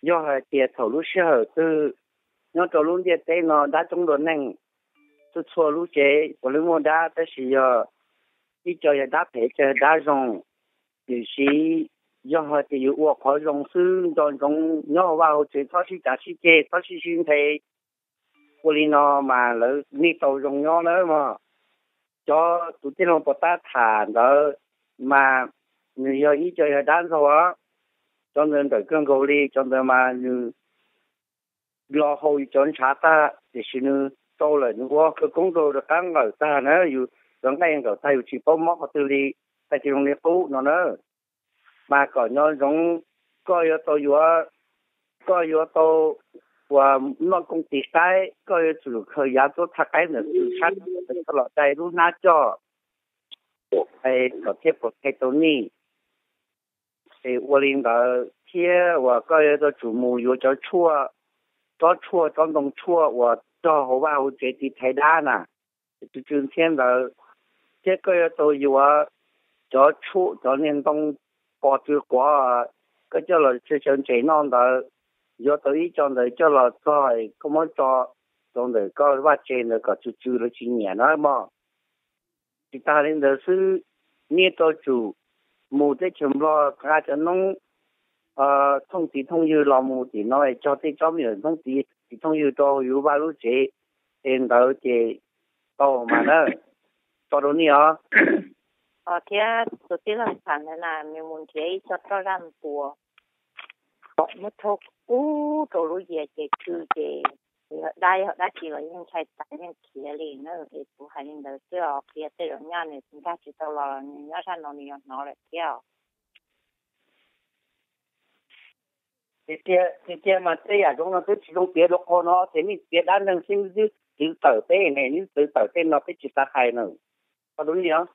Yog hais tias thaum lub sij hawm twg nyob rau lub ntiaj teb no dab coob dua neeg, txhua txhua lub tsev puav leej muaj dab, tab sis yog ib co yog dab phem, co yog dab zoo. Tiam sis yog hais tias yus ua qhov zoo xwb, nco ntsoov nyob hauv vaj hauv tsev, txhob sib cav sib ceg, txhob sib sib nthe, ua li no mas lawv nej tau zoo nyob nawb mog. Cov tus tij laug puas tab tham ntawd mas nws yog ib co yog dab ntxaug os. Cov ntawd ntawm kawg nkaus li, cov ntawd mas nws los haus yus cov ntshav tag, tiam sis nws tau lawm nws ua khawv koob rau rov qab nqawm tag na, yus rov nqaij nqawm tag yus tsis paub mob qhov twg li, tag kis zoo li qub no na. Mas kom nco ntsoov, koj yuav tau yuav, koj yuav tau uas noj kooj tis qaib, koj yuav tsum khaws yav tuab txhaj qaib ntawm tus sab koj los dai lub hnab coj, kom thiaj puas qhia tau nij. Es ua li ntawd thiab uas koj yuav tau tsum mus yuav cov tshuaj, tsob tshuaj tsob ntoo tshuaj uas cog hauv vaj hauv tsev tiv thaiv dab na, tsw tsw ntxhiab ntawd, thiab koj yuav tau yuav cov tshuaj cov niag ntoo pos tsw quav, koj coj los tshaw tshaw ntses noj ntawd, yuav tau ib co ntawd coj los txog koj muab tso rau ntawm koj vaj tsev ntawd kom tsw tsw lawv tsis nyiam na mog. Tsis tas li ntawd xwb, nej tau tsum mus teb chaws Nplog nqa cov noob thooj txiv thooj ywg los mus tim no es cog tej tsob me nyuam noob txiv txiv thooj ywg rau yus vaj lub tsev, es ntawd ces tau mas na, tso rau nej os. Os, thiab tus tij laug tham ntawd na, nws mus nrhiav ib co roj zaj npuas kom muab thauj ub rau lub yias ces tsw ces yog dab yog dab tsi los yeej ntshai tas yeej khiav li na. Es kuv hais li ntawd xwb os, qhia tej zaum nyaj nws nkag tsis tau los nws nyob zaj no nws yuav hnov lawm thiab os. Tiag tiag mas tej yam zoo no twb tsis zoo piav dua qhov no, ces nej piav dab neeg xwb, nej twb txwv tawm peb ne, nej twb txwv tawm tej no peb tsis xav hais na. Qhov dub li os.